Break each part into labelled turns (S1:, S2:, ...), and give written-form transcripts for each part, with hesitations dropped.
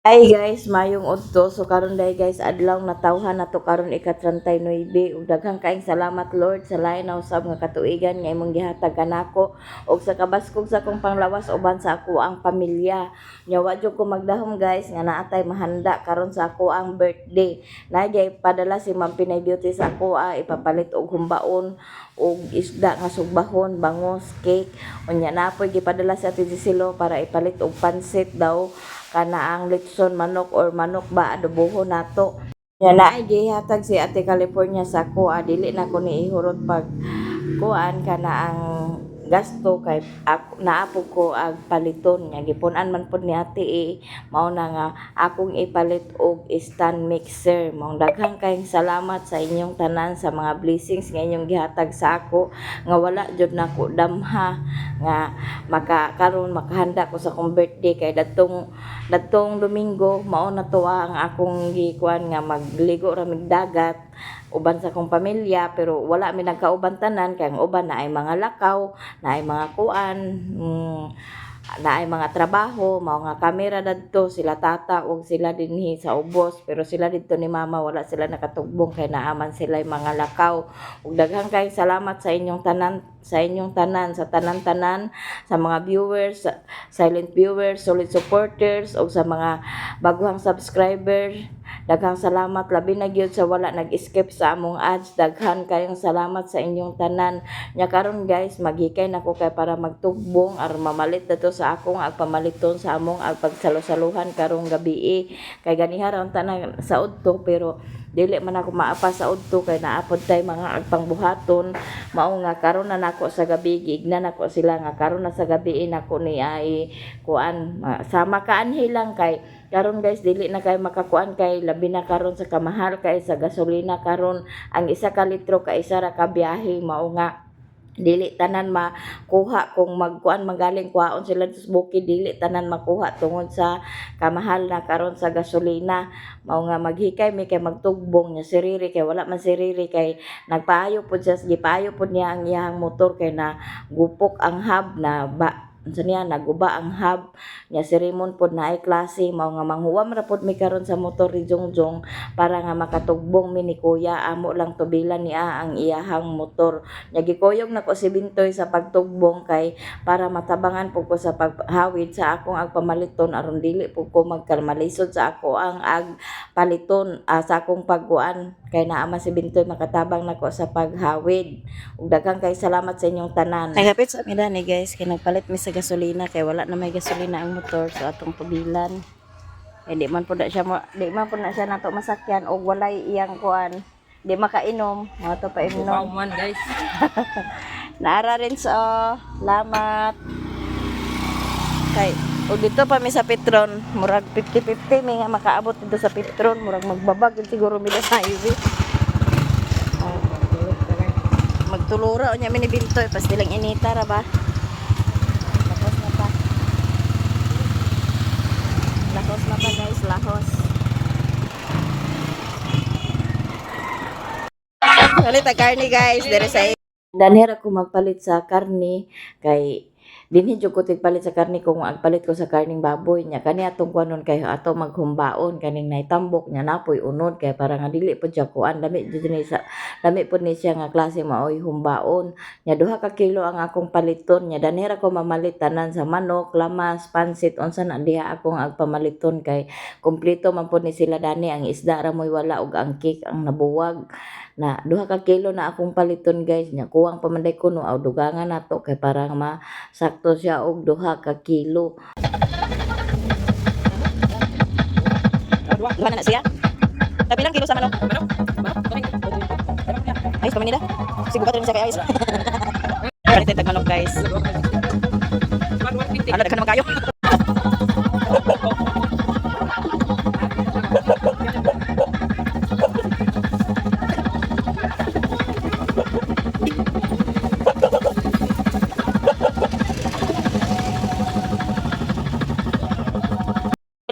S1: Hi guys, mayong udto. So karon day guys, adlaw natawhan nato karon ika-39 ug daghang kaayong salamat, Lord, sa lain na usab nga katuigan nga imong gihatag kanako ug sa kabaskog sa akong panglawas uban sa ako ang pamilya. Nya wa jud ko magdahom, guys, nga naa tay mahanda karon sa ako ang birthday. Naay padala si Ma'am Pinay Beauty sa ako ipapalit og humbaon og isda nga sugbahon, bangos, cake. Unya napoy gipadala si Ate Gisilo para ipalit og pansit daw kana ang litson manok or manok ba adobohon nato. Nya naay gihatag si Ate California sa ako, dili na ko ni ihurot pag kuan kana ang gasto kay ako, naapo ko ag paliton nga gipun-an man pud ni Ate eh, mao na nga akong ipalit og stand mixer. Maong daghang kayong salamat sa inyong tanan sa mga blessings nga inyong gihatag sa ako nga wala jud nako damha nga maka karon makahanda ko sa akong birthday kay datong datong Domingo mao na to ang akong gikuan nga magligo ra mig dagat uban sa akong pamilya, pero wala mi nagkauban tanan kay ang uban na ay mga lakaw, na ay mga kuan, na ay mga trabaho. Mao nga kamera dadto sila tata ug sila dinhi sa ubos, pero sila didto ni mama wala sila nakatugbong kay naaman sila mga lakaw. Ug daghang kay salamat sa inyong tanan, sa inyong tanan, sa tanan-tanan, sa mga viewers, silent viewers, solid supporters ug sa mga baguhang subscriber. Daghang salamat labi na gyud sa wala nag-skip sa among ads. Daghan kayong salamat sa inyong tanan. Nya karon guys, maghikay nako kay para magtugbong aron mamalit dato sa akong agpamaliton sa among agpagsalusaluhan karong gabi kay ganiha ra unta na sa udto, pero dili man ako maapa sa udto kay naapod tay mga agpangbuhaton. Mao nga karon na nako sa gabi, giignan nako sila nga karon na sa gabi nako ni ay kuan sama kaanhi lang kay karon guys dili na kay makakuan kay labi na karon sa kamahal kay sa gasolina. Karon ang 1 ka litro ka isa ra ka biyahe. Mao nga dili tanan makuha kung magkuan magaling kuhaon sila sa bukid, dili tanan makuha tungod sa kamahal na karon sa gasolina. Mao nga maghikay mi kay magtugbong. Nya si Riri kay wala man si Riri kay nagpaayo pud siya, gipaayo pud niya ang iyang motor kay na gupok ang hub na ba, unsa niya, naguba ang hub. Nya si Raymond pod naay klase. Mao nga manghuwam ra pod mi karon sa motor ni Jongjong para nga makatugbong mi ni kuya. Amo lang tubilan niya ang iyahang motor. Nya gikuyog nako si Bintoy sa pagtugbong kay para matabangan pud ko sa paghawid sa akong agpamaliton aron dili pud ko magkamalisod sa ako ang agpaliton, sa akong pagkuan kay naa man si Bintoy, makatabang nako sa paghawid. Ug daghang kay salamat sa inyong tanan. Nagapit sa mi ni guys kay nagpalit mi sa gasolina kay wala na may gasolina ang motor, so atong tubilan. Eh, di man pud na siya nato masakyan og walay iyang kuan. Di makainom, mga to pa inom.
S2: Man guys.
S1: Naara rin sa oh, lamat. Kay ug dito pa mi sa Petron, murag 50-50 mi nga makaabot dito sa Petron, murag magbabag yun siguro mi sa highway. Oh. Magtulura unya mi ni Bintoy, pastilang inita ra ba. Lahos na pa. Lahos na pa guys, lahos. Palit ang karne guys, dire sa Danher ako magpalit sa karne kay dinhi jud ko tigpalit sa karne kung agpalit ko sa karning baboy. Nya kani atong kuanon kay ato maghumbaon kaning naitambok. Nya napoy unod kay para nga dili pud siya kuan, lami jud ni sa lami pud ni siya nga klase maoy humbaon. Nya 2 ka kilo ang akong paliton. Nya danher ako mamalit tanan sa manok, lamas, pansit, unsa na diha akong agpamaliton kay kumpleto man pud ni sila dani. Ang isda ra mo'y wala ug ang cake ang nabuwag. Na 2 ka kilo na akong paliton guys. Nya kuwang pa man day kuno aw dugangan nato kay para masakto siya og 2 ka kilo. Duha na na siya. Kapilang kilo sa manok? Ayos pa man nila. Siguro rin siya kay ayos. Palit tag manok guys. Ano, daghan naman kayo.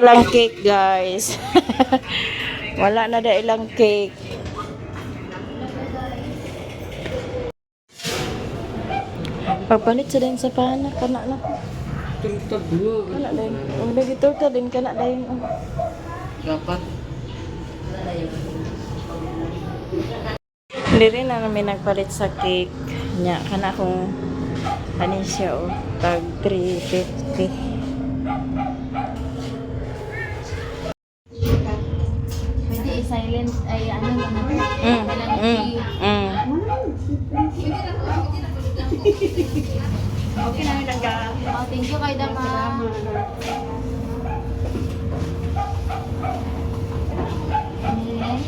S1: Ilang cake guys. Wala na da ilang cake. Pagpalit sa din sa pana, kana na.
S2: Tultag mo.
S1: Kana din. Ug lagi torta din kana dayon. Oh.
S2: Dapat.
S1: Hindi rin na namin nagpalit sa cake niya. Kana kung ano siya oh, tag 350.
S3: Pwede i-silent ay ano lang. Walang key.
S1: Okay na lang ka.
S3: Oh, thank you kay Dama.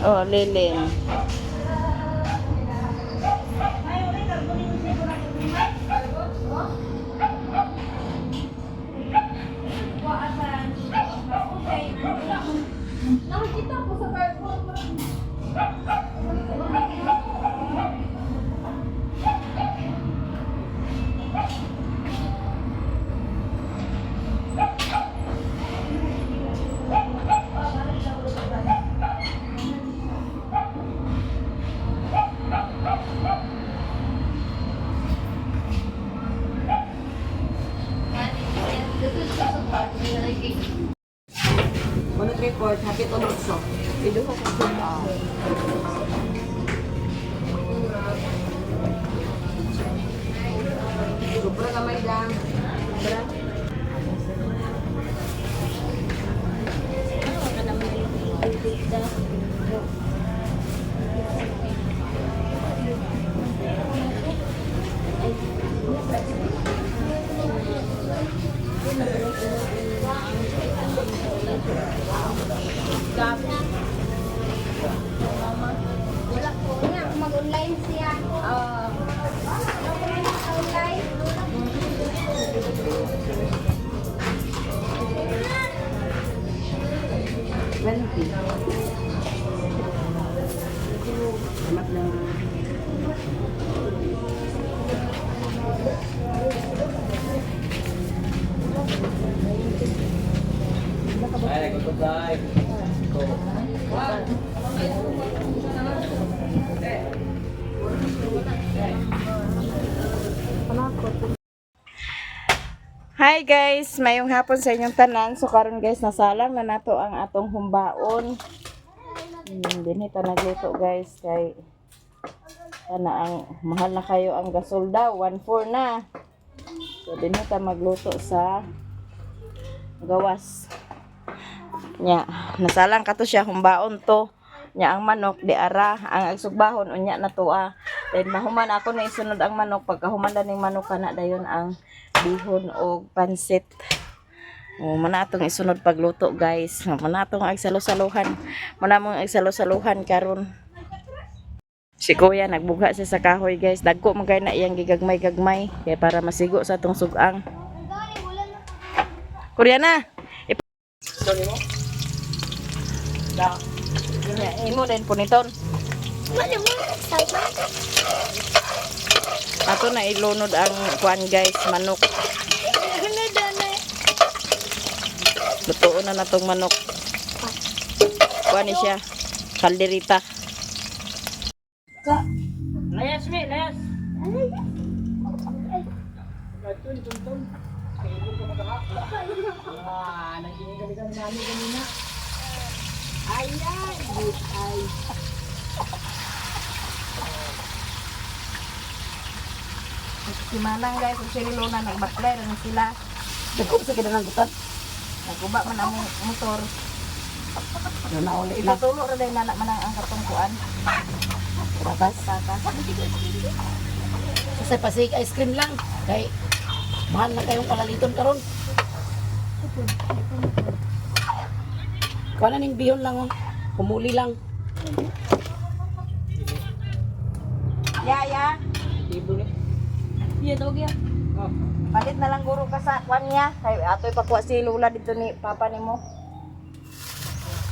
S1: Oh, Lilin.
S2: One report, happy to also.
S1: Iduha ka siya.
S2: Sobra gamay lang.
S1: Sobra.
S3: Wala po nga, mag-online siya. Oo. Online.
S2: 20. Salamat lang.
S4: Ay, goodbye. Go.
S1: Hi guys, mayong hapon sa inyong tanan. So karon guys, nasalang na nato ang atong humbaon. Dinhi ta nagluto guys kay kana ang mahal na kayo ang gasol daw, 1.4 na. So dinhi ta magluto sa gawas. Nya, nasalang kato siya humbaon to. Nya ang manok di ara, ang agsugbahon unya na to ah. Then mahuman ako na isunod ang manok, pagkahuman na ning manok kana dayon ang bihon og pansit. O, muna atong isunod pagluto guys. Muna atong agsalo-saluhan. Muna mong agsalo-saluhan karon. Si kuya nagbugha siya sa kahoy guys. Dagko man kay na iyang gigagmay-gagmay kay para masigo sa atong sugang. Koreana.
S2: Sorry mo? Da.
S1: Imo din puniton. Ato na ilunod ang kuan guys, manok. Lutuon na natong manok. Kuan ni siya, kalderita. Layas mi, layas.
S2: Ah, naging kami kami namin kanina. Ayan, good eye.
S1: Si Manang guys, ug si Luna nagbaklay ra ni sila.
S2: Dagko sa kinang gutan.
S1: Naguba man ang motor.
S2: Ano na uli na.
S1: Ipatulo ra day nana manang ang katong kuan.
S2: Patas.
S1: Patas.
S2: Sa Pasig ice cream lang. Kay mahal na kayong palaliton karon. Kuha na ning bihon lang oh. Kumuli lang.
S1: Ya ya.
S3: Iya, tawag ya.
S1: Palit na lang guro ka sa kwan niya. Kay atoy pakuha si Lula dito ni papa nimo.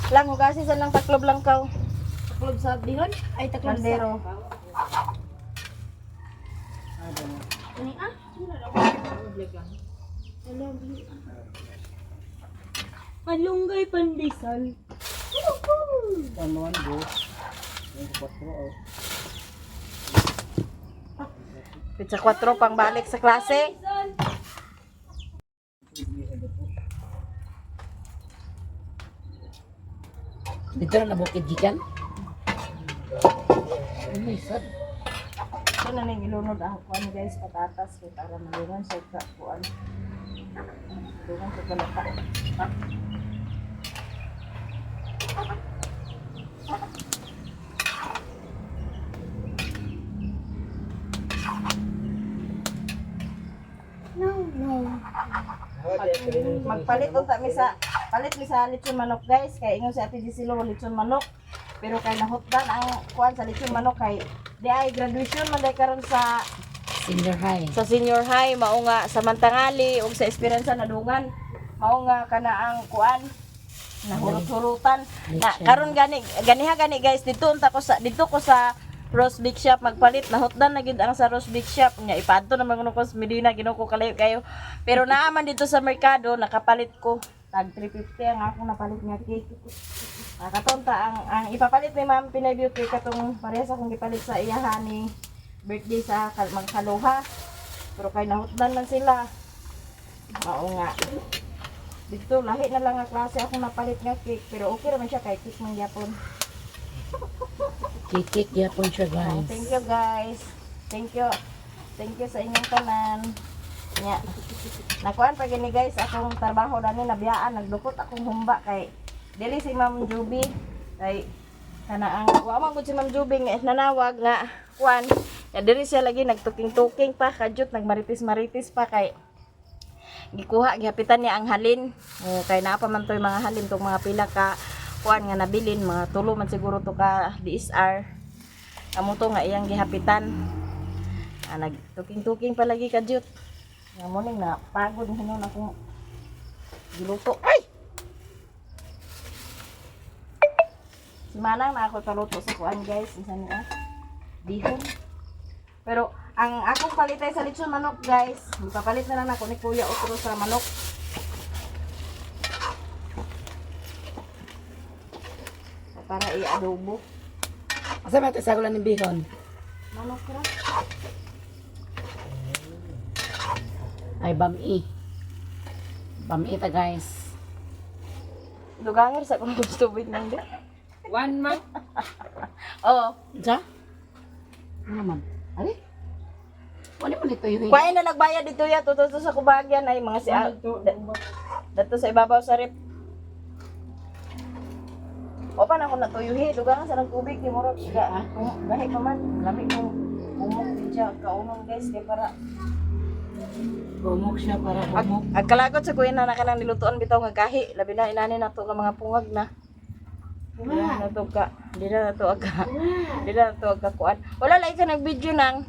S1: Lang hugasi sa lang taklob lang kaw.
S3: Taklob sa bihon? Ay, taklob sa...
S1: Kaldero.
S3: Ano ah? Malunggay pandesal.
S1: Pizza 4 pang balik sa klase.
S2: Dito na nabukid gikan. Oh my God.
S1: Ito na ning ilunod ang kuan guys, patatas kay para malungan sa ka kuan. Malungan sa galata.
S3: No, no.
S1: Magpalit unta mi sa palit mi sa lechon manok guys, kay ingon si Ate Gisilo lechon manok. Pero kay nahutdan ang kuan sa lechon manok kay di ay graduation man day karon sa
S2: Senior high.
S1: sa senior high, mao nga sa Mantangali ug sa Esperanza nadungan. Mao nga kana ang kuan nahurot-hurutan. Na karon gani ganiha gani guys, didto unta ko sa didto ko sa Rose Big Shop magpalit, nahutdan na gid ang sa Rose Big Shop nya, ipadto naman kuno ko sa Medina, Ginoo ko kalayo kayo. Pero naa man dito sa merkado, nakapalit ko tag 350 ang akong napalit nga cake. Nakatonta ang ipapalit ni Ma'am Pinay Beauty katong parehas akong gipalit sa iyaha ni birthday sa magkaluha. Pero kay nahutdan man sila. Mao nga. Dito lahi na lang nga klase akong napalit nga cake, pero okay ra man siya kay cake man gyapon.
S2: Kikik yapon siya
S1: Oh,
S2: guys.
S1: thank you guys. Thank you. Thank you sa inyong tanan. Nya. Nakuan pa gini guys akong trabaho dani nabiyaan, nagdukot akong humba kay dili si Ma'am Juby kay kana ang wa man gud si Ma'am Juby nga nanawag nga kuan. Ya diri siya lagi nagtuking-tuking pa kadyot, nagmaritis-maritis pa kay gikuha, gihapitan niya ang halin. O, kay naa pa man to'y mga halin tong mga pila ka kuan nga nabilin, mga tulo man siguro to ka DSR amo to nga iyang gihapitan. Ah, nagtuking-tuking palagi ka jut. Nga mo ning na pagod hinon akong giluto. Ay! Si Manang na ako paluto sa kuan guys, isa niya. Bihon. Pero ang akong palitay sa lechon manok guys, ipapalit na lang ako ni Kuya Otro sa manok. Para i-adobo.
S2: Asa ba ito sa ng bihon?
S1: Manok ra.
S2: Ay, bami. Bami ta guys.
S1: Duganger sa kung gusto tubig nang di.
S2: 1 month.
S1: Oo.
S2: Sa? Ano naman? Ari? Wala mo nito yun.
S1: Kuwain na nagbayad dito ya, tuto sa kubagyan ay mga si dato sa ibabaw sa rep. O pa na ako natuyuhi, dugangan sa nagtubig di murag ga, gahi pa man, lami ko umok din siya kaunon guys kay para
S2: Bumok siya para bumok.
S1: Ag kalagot sa kuya na kanang nilutoan bitaw nga gahi, labi na inani nato nga mga pungag na. Dili na nato ka, di na nato aga. Di na nato aga kuan. Wala lang ka nag-video nang.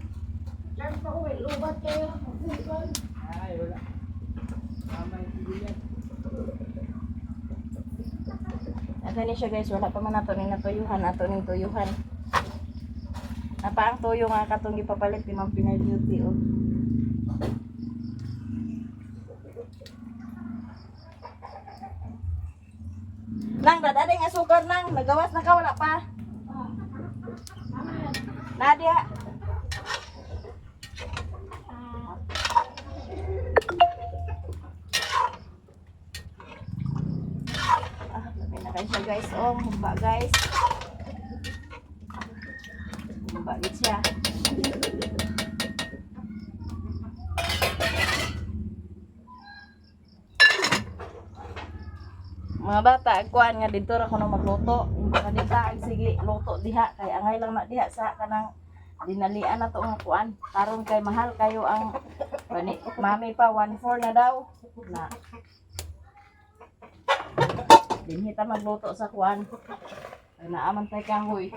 S4: Ay, wala. Tama yung tigilan.
S1: Ata ni siya guys, wala pa man nato ning natuyuhan, ato ning tuyuhan. Napa ang tuyo nga katong gipapalit ni Ma'am Pinay Beauty oh. Nang dadading asukar nang, nagawas na ka wala pa. Nadia. Ah, labi na kayo siya guys. Oh, humba guys. Humba gid siya. Mga bata, ang kuan nga didto ra ko nang magluto. Hindi ka dita, ang sige luto diha kay angay lang na diha sa kanang dinalian na to nga kuan. Karon kay mahal kayo ang bani, mami pa 1.4 na daw. Na Dinhi ta magluto sa kuan. Ay naaman tay kahoy.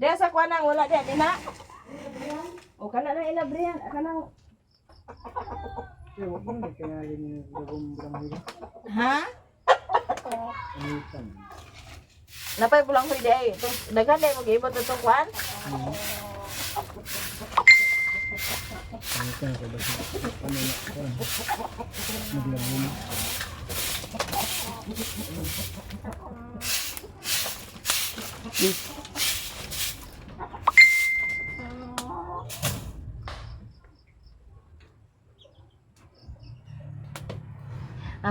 S1: Diya sa kuan ang wala diya dinha. O kana na inabrihan kanang
S4: Kaya huwag mo nagkangalin yung lagong barangay.
S1: Ha?
S4: Anitan.
S1: Napay bulang huy di ay. Itong daghan di mo giibot itong kuan.
S4: Anitan ka ba siya? Ano na? Kuan. Naglabong.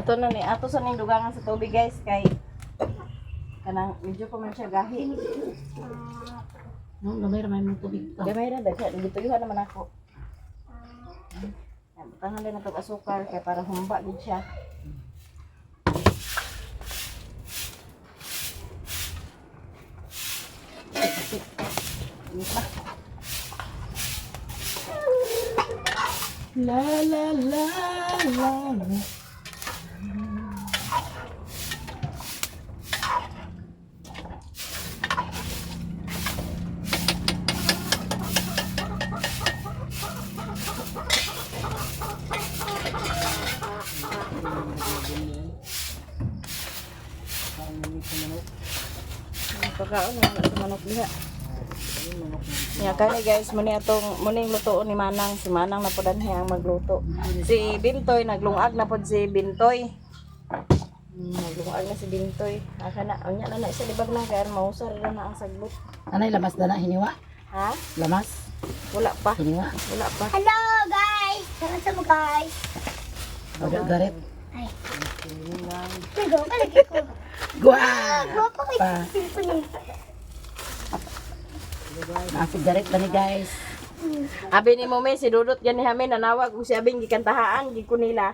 S1: Ato na ni ato sa ning dugangan sa tubig, guys, kay kanang medyo pa man siya gahi.
S2: No, gamay ra may mong tubig pa.
S1: Gamay ra daghan, gituyuhan naman ako. Yan, butangan din natong asukar kay para humba gid siya. Init ba?
S2: La la la la la.
S1: Pagkaon na sa manok diha. Ya kani guys, muni atong muni yung lutoon ni Manang, si Manang na pud anhi ang magluto. Si Bintoy naglungag na pud si Bintoy. Naglungag na si Bintoy. Aka na, unya na na isa libag na kay mausar ra na ang sagbot.
S2: Anay lamas na na hiniwa?
S1: Ha?
S2: Lamas?
S1: Wala pa.
S2: Hiniwa?
S1: Wala pa.
S5: Hello guys! Tara sa mo guys!
S2: Wala garit.
S5: Ay. Nagawa ka lagi ko.
S2: Gua!
S5: Gawa pa kay
S2: Pa.
S5: cellphone eh.
S2: Nasi garit ba ni guys?
S1: Abi ni Mome, si Dudot gani hamin nanawag ug si Abing gikantahaan gid ko nila.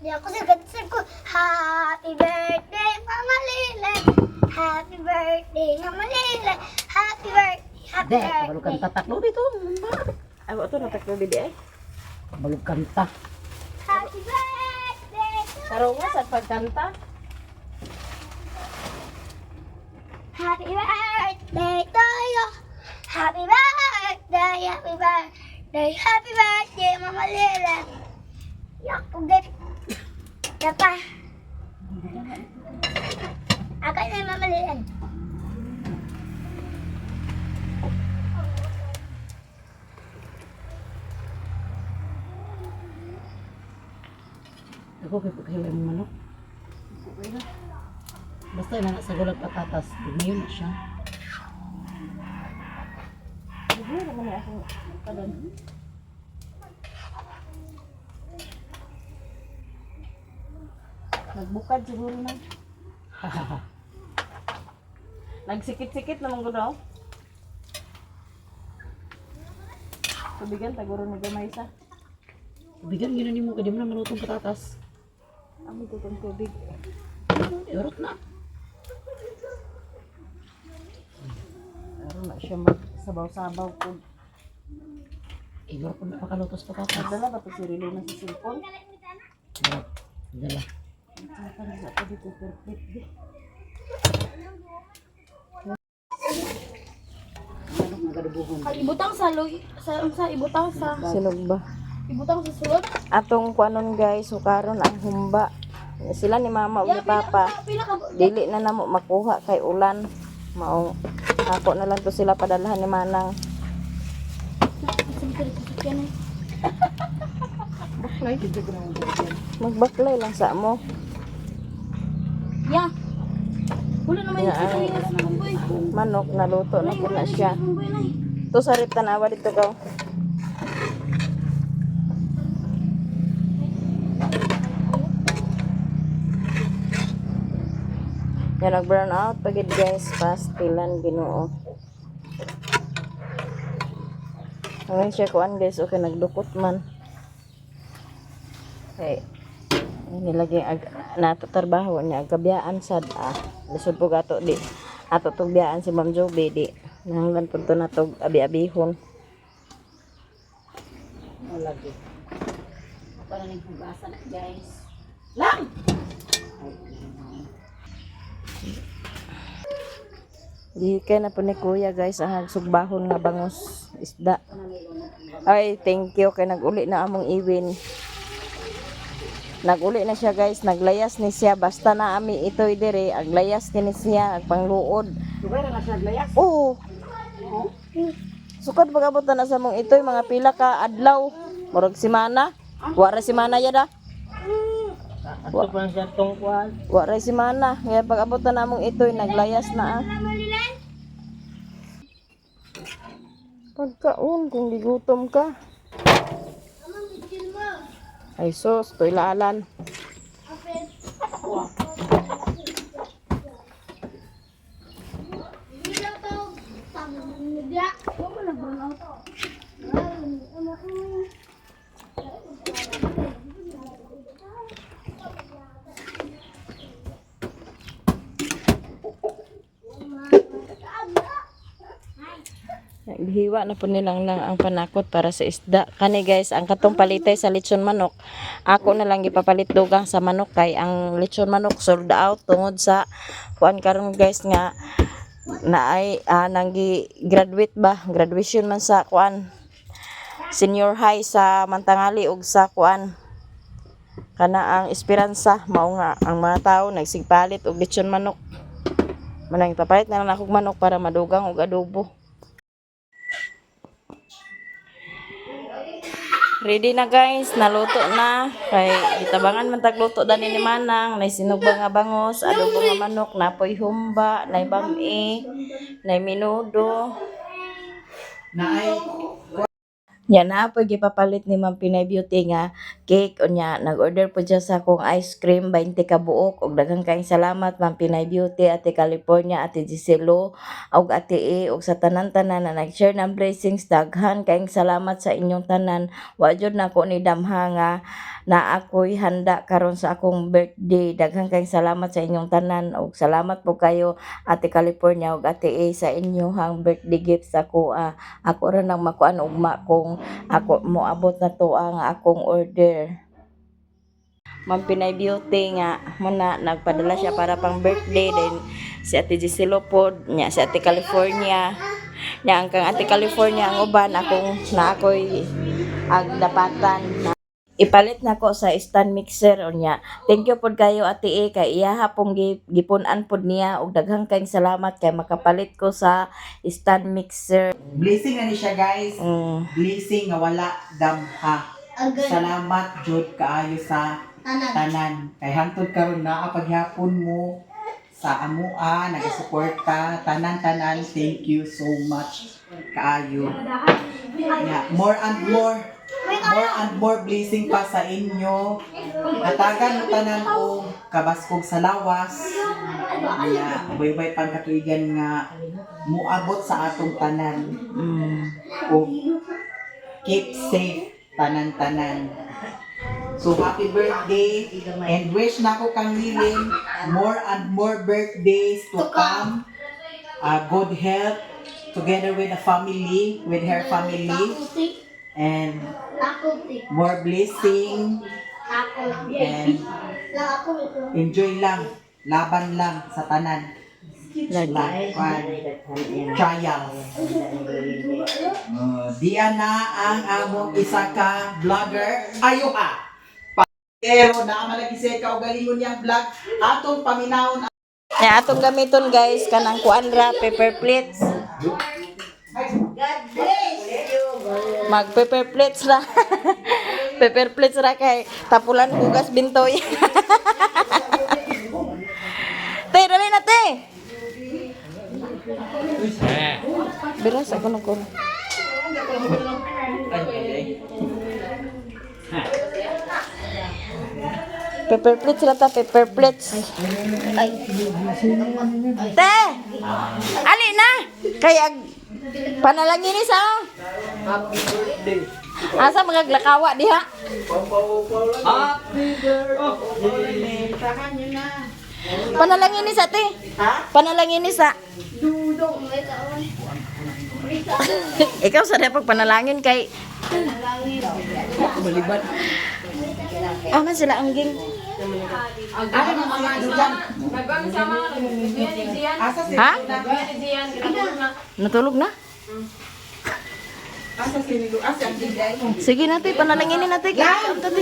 S5: Di ako sa gansan ko. Happy birthday, Mama Lila! Happy birthday, Mama Lila! Happy birthday, happy
S2: De, kabalo
S5: birthday.
S2: kanta taklo dito.
S1: Ay, wa to nataklo bidi ay.
S2: Kabalo kanta.
S5: Happy birthday to
S1: Tarunga sa pagkanta.
S5: Happy birthday to you. Happy birthday, happy birthday, happy birthday, Mama Lila. Yak, ugit. Dapa. Ako na yung Mama Lila.
S2: Ako kay pagkahiwa yung manok. Basta ina na sa gulag patatas. Mayon na siya.
S1: Siguro naman ni akong kadon. Nagbukad siguro na. Nagsikit-sikit naman ko daw. Tubigan, taguro ni gamay sa.
S2: Bigyan gina nimo kay di mo na malutong patatas.
S1: Amo to tong tubig.
S2: Yorot na.
S1: Aron na siya mag sabaw-sabaw ko.
S2: Igor ko na pakalutos patatas.
S1: Dala ba to si Rilo na sa cellphone?
S2: Dala. Dala.
S1: Saan sa ako dito perfect di.
S2: Manok na gadubuhon.
S3: Ibutang sa loy, sa unsa ibutang sa
S1: Sinog ba?
S3: ibutang sa sulod.
S1: Atong kuanon guys, sukaron ang humba. Sila ni mama ug ni papa.
S3: Pila ka
S1: Dili na namo makuha kay ulan. Maong ako na lang to sila padalhan ni Manang. Magbaklay lang sa mo.
S3: Ya. Wala naman yung
S1: Ya, ay.
S3: sibuyas, bumboy.
S1: Manok naluto na po na siya.
S3: Bumboy na eh.
S1: To sa tanawa dito ka. Yan, nag-brown out pagid guys. Pastilan, ginoo. Ngayon siya kuan guys. Okay, nagdukot man. Okay. Nilagay ag natatarbaho niya agabiyaan sad ah. Lisod po gato di. Ato tugbiyaan si Ma'am Joby di. Nanglan po to natog abi-abihon.
S2: Wala gyud. Para ning hugasan na guys. Lang.
S1: Gihikay na po ni Kuya guys ang sugbahon nga bangus isda. Ay, thank you kay naguli na among iwin. Naguli na siya guys, naglayas ni siya basta na ami itoy dire, aglayas kini siya ag pangluod.
S2: Dugay ra na siya glayas.
S1: Oo. Sukad pag-abot na sa mong itoy mga pila ka adlaw. Murag simana. Wa ra simana yada.
S4: Ato pa siya tong kuan.
S1: Wa ra simana. Kaya pag-abot na namong itoy naglayas na ah. Pagkaon kung gigutom ka. Ay sus, to'y laalan. Hiwa na po nilang lang ang panakot para sa isda. Kani guys, ang katong palitay sa lechon manok, ako na lang gipapalit dugang sa manok kay ang lechon manok sold out tungod sa kuan karon guys nga na ay nanggi graduate ba, graduation man sa kuan senior high sa Mantangali ug sa kuan kana ang Esperanza, mao nga ang mga tao nagsigpalit og lechon manok. Manang ipapalit na lang akong manok para madugang og adobo. Ready na guys, naluto na. Kay gitabangan man tagluto dani ni Manang, nay sinugba nga bangos, adobo nga manok, napoy humba, nay bami, nay minudo.
S4: Naay
S1: Nya na po gipapalit ni Ma'am Pinay Beauty nga cake unya nag-order po siya sa akong ice cream 20 ka buok og daghang kaayong salamat Ma'am Pinay Beauty, Ate California, Ate Giselo ug Ate E ug sa tanan-tanan na nag-share ng blessings, daghan kaayong salamat sa inyong tanan. Wa jud nako ni damha nga na ako'y handa karon sa akong birthday. Daghan kaayong salamat sa inyong tanan ug salamat po kayo Ate California ug Ate E sa inyong birthday gift sa ako. Ako ra nang makuan ugma kung ako moabot na to ang akong order. Ma'am Pinay Beauty nga muna nagpadala siya para pang birthday, then si Ate Giselo pod nya si Ate California nya ang kang Ate California ang uban akong na ako'y agdapatan na ipalit nako sa stand mixer unya. Thank you pod kayo Ate E kay iyaha pong gipun-an pod niya og daghang kayong salamat kay makapalit ko sa stand mixer.
S4: Blessing na ni siya guys. Blessing nga wala damha. Salamat jud kaayo sa tanan. Kay hangtod karon naa paghapon mo sa amua nagasuporta tanan-tanan. Thank you so much kaayo. Yeah, more and more, more and more blessing pa sa inyo. Hatagan mo tanan og kabaskog sa lawas. Yeah, ubay-ubay pang katuigan nga muabot sa atong tanan. O keep safe tanan-tanan. So happy birthday and wish nako kang Liling more and more birthdays to come. Good health together with the family, with her family, and more blessing and enjoy lang, laban lang sa tanan.
S1: Lagi.
S4: Laban, trials. Diyan na ang among isa ka vlogger. Ayuha! Pero naamalagi siya kaugalingon niyang vlog. Atong paminawon.
S1: Ya, atong gamiton guys kanang kuan ra paper plates. Mag paper plates ra. Paper plates ra kay tapulan hugas bintoy. Te, dali na te. Bilas ako nang kuno. Paper plates ra ta, paper plates. Te! Ali na! Kaya panalangin ni sa.
S4: Happy birthday!
S1: Asa mga glakawa diha?
S4: Happy birthday! Tahan niyo na.
S1: Panalangin ni sa te.
S4: Ha?
S1: Panalangin ni sa. Ikaw sa pag panalangin kay
S4: Baliban.
S1: Aman sila ang ging.
S4: Ano mo mga ano dyan? Asa si
S1: Ha? Natulog na?
S4: Asa si Nilo? Asa ang bigay?
S1: Sige natin, panalanginin natin. Kaya te.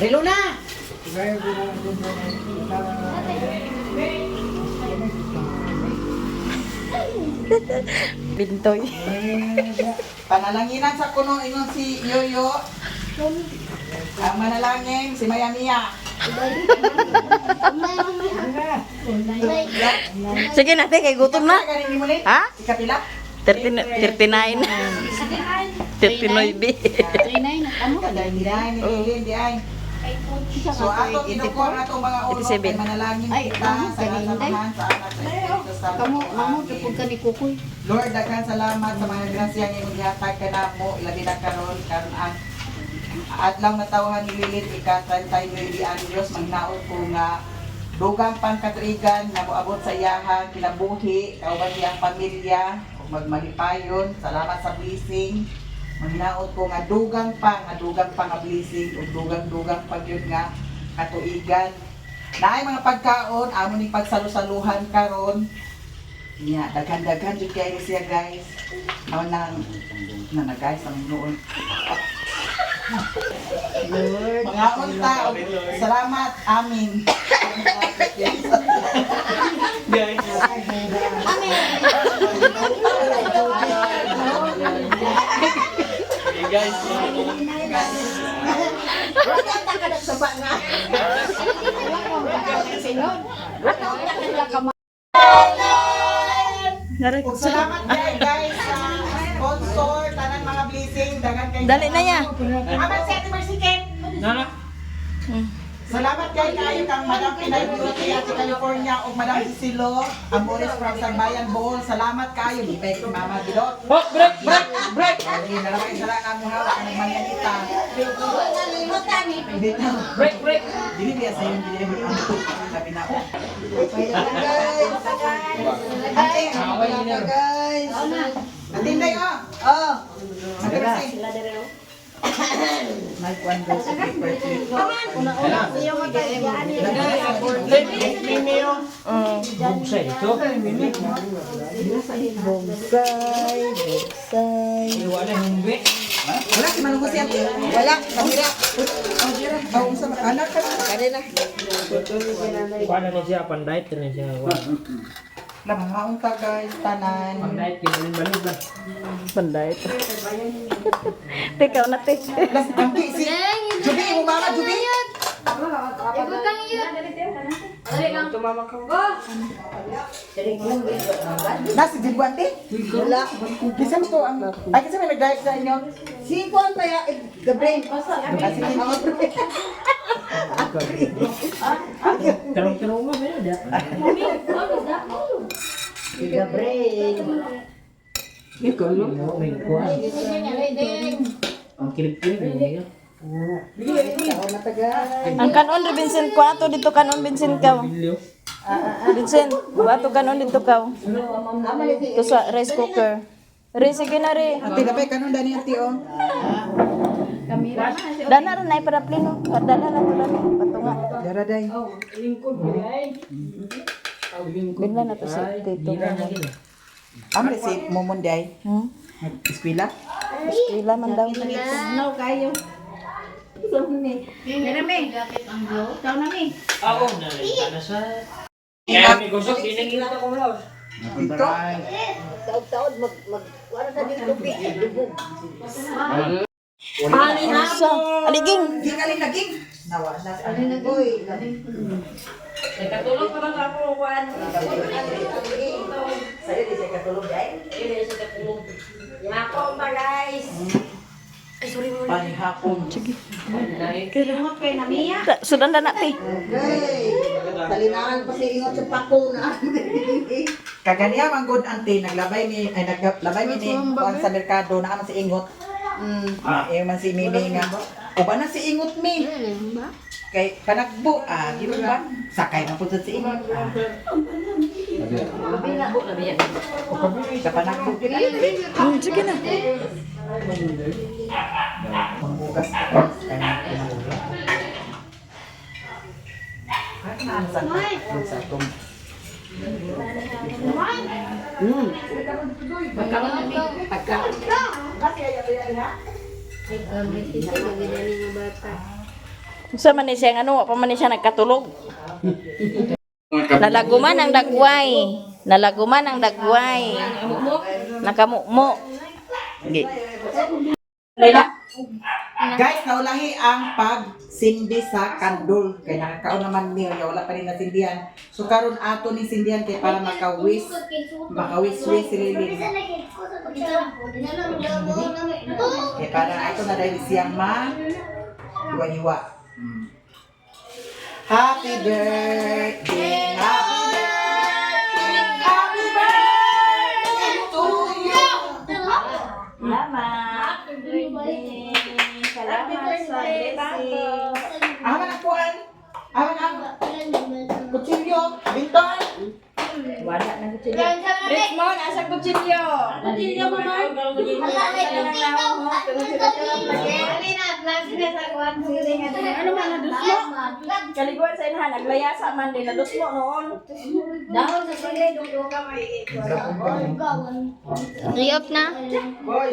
S2: Relo na!
S1: Bintoy.
S4: Panalanginan sa kuno ingon si Yoyo. Ang manalangin si Maya Mia.
S1: Sige natin, kay gutom na.
S4: Galing mo ulit?
S1: Ha?
S4: Ikapila?
S1: 39. 39.
S3: 39 na kamo.
S4: Di ay, ni di ay. So ato kinukon atong mga ulo
S1: 87.
S4: kay manalangin
S2: Ay,
S4: kita
S2: ano,
S4: sa
S2: galing,
S4: samahan sa Anak sa Espiritu Santo.
S2: Kamo, mamo,
S4: Amen.
S2: kapag ka ni Kukoy.
S4: Lord, daghan salamat sa mga grasya nga imong gihatag kanamo labi na karon karon ang adlaw na tawhan ni Lilith ika 39 anyos magnaot ko nga dugang pangkatuigan nga moabot sa iyahang kinabuhi kauban iyang pamilya ug Magmalipayon. Salamat sa blessing. Manghinaot ko nga dugang pa, nga dugang pa nga blessing ug dugang-dugang pa gyud nga katuigan. Naay mga pagkaon, amo ni pagsalusaluhan karon. Nya, daghan-daghan jud kayo siya, guys. Mao nang na na guys ang noon. Mga unta, salamat, amin. Ug salamat guys, guys sa sponsor, tanan mga blessing, daghan kay.
S1: Dali na ya.
S4: Aman si Ate Mercy Ken. Salamat kay kayo kang Madam Pinay Beauty at sa California ug Madam Cecilo Amores from Sarbayan, Bohol. Salamat kayo. Di pa Mama Gilot.
S6: Oh, break, break, break.
S4: Ay, nalamay sa lang among hawak ang manyanita. Dito.
S6: Break, break.
S4: Dili biya sa yung dili mo ang sabi na. Guys. Ate, guys. Ate Inday, ah. Oh. Ate Mercy. Nagkuan ko sa paper clip.
S6: Bugsay ito.
S1: Bugsay, bugsay.
S6: Wala humbi.
S4: Wala si Manong Jose ate. Wala, kamera. Oh, dira. Oh, unsa man anak ka na.
S1: Kare na.
S6: Wala na siya, pandiet na siya. Wala.
S4: La mga unta guys, tanan.
S6: Pandiet, kibalin-balin lang.
S1: Banday. Tikaw na, te.
S4: Las angki si Jubi mo mama Jubi.
S3: Ibutang yun. Dali lang.
S4: Na si Jibu ante. Wala. Kisa mo to ang ay kasi may nag-diet sa inyo.
S2: Si Kuan pa ya, Gabriel.
S4: Kasi
S6: Tarong-tarong mo, meron da.
S2: Gabriel.
S6: Ikaw, no? May kuha. Ang kirip-kirip, hindi ka.
S1: Ang kanon rin Vincent ko ato dito kanon Vincent ka.
S6: Bilyo.
S1: Vincent, ato kanon dito ka. To sa rice cooker. Re, sige na re.
S4: Ate dapay kanon dani ate oh.
S1: Dana rin ay para plino. Dana na to dana. Patunga.
S4: Dara day.
S1: Binla na to si Tito.
S4: Amre si Momon day.
S1: Hmm?
S4: Eskwela.
S1: Eskwela man daw.
S2: No kayo.
S6: Ako, nalita na sa... Kaya may gusok, di nangilata ko mula.
S4: Dito.
S2: Taod-taod mag mag ano sa dito lubog.
S1: Sa aliging.
S4: Di kalin naging. Nawa na si ano.
S2: Uy,
S1: Nagkatulog pa ba ako kuan?
S4: Sayo di siya katulog day. Panihapon.
S1: Sige. Sudan na te.
S2: Hey, salinahan pa si ingot sa pako na.
S4: Kaganiya man good ante naglabay mi ay naglabay mi ni kuan sa merkado naa man si Ingot. Ah, eh man si Mimi nga. Uban na si Ingot mi. Kay panagbo ah, di ba? Sakay man pud sa si Ingot. Ah. Sa panagbo gid.
S1: Sige na.
S4: Manghugas ka guys. Kay mga Sa sa atong
S1: Sa man ni siya nga ano, wa pa man ni siya nagkatulog. Nalaguman ang dagway. Nalaguman ang dagway. Nakamukmo. Gi.
S4: Guys, naulahi ang pagsindi sa kandol. Kay nakakaon naman niyo, nya wala pa rin nasindihan. So karon ato ni sindihan kay para makawis, makawis-wis si Lilin. Kay para ato na dahil siyang ma hiwa-hiwa. Happy birthday, happy birthday, happy birthday to you.
S1: Salamat. Salamat sa blessing.
S4: Aman ang kuan. Aman ang kutsilyo. Binton.
S1: Wala na kutsilyo. Richmond, asa kutsilyo? Kutsilyo mo man. Ano man nadusmo? Kaliguan sa inahan, naglayasa man din nadusmo noon.
S3: Dahon sa sili, I-off na.
S4: Boy.